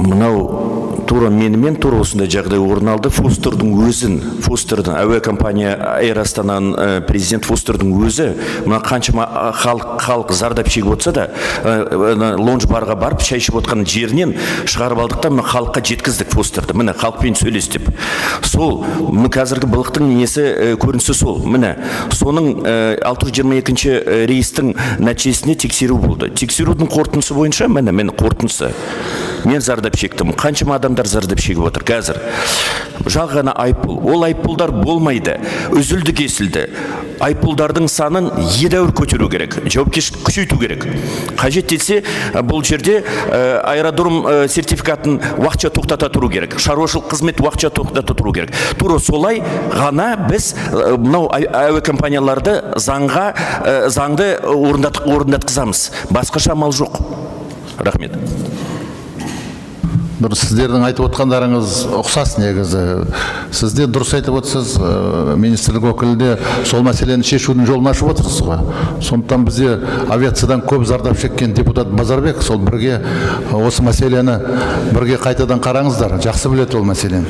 Мынау тура менімен тура осындай жағдай орын алды. Фостердің өзін, Фостердің әуе компания Эйр Астананың президент Фостердің өзі мына қаншама халық зардап шегіп отырса да, лонж барға барып шай ішіп отқан жерінен шығарып алдық та, мына халыққа жеткіздік Фостерді. Міне, халықпен сөйлес деп. Сол мына қазіргі былықтың несі, көрінісі сол. Міне, соның 622 рейстің нәтижесінде тексеру болды. Тексерудің қорытындысы бойынша, міне қорытындысы. Мен зардап шектім. Қаншама адамдар зардап шегіп отыр қазір. Жал ғана айыппұл. Ол айыппұлдар болмайды. Үзілді кесілді. Айыппұлдардың санын едәуір көтеру керек. Жауапкершілік күшейту керек. Қажет етсе, бұл жерде аэродром сертификатын уақытша тоқтата тұру керек. Шаруашылық қызмет уақытша тоқтата тұру керек. Тура солай ғана біз мынау әуе компанияларды заңды орындатқызамыз. Басқаша амал жоқ. Рахмет. Бір сіздердің айтып отқандарыңыз ұқсас негізі. Сіз де дұрыс айтып отырсыз, министрлік өкілі де сол мәселені шешудің жолын ашып отырсыз ғой. Сондықтан бізде авиациядан көп зардап шеккен депутат Базарбек, сол бірге осы мәселені бірге қайтадан қараңыздар, жақсы біледі ол мәселені.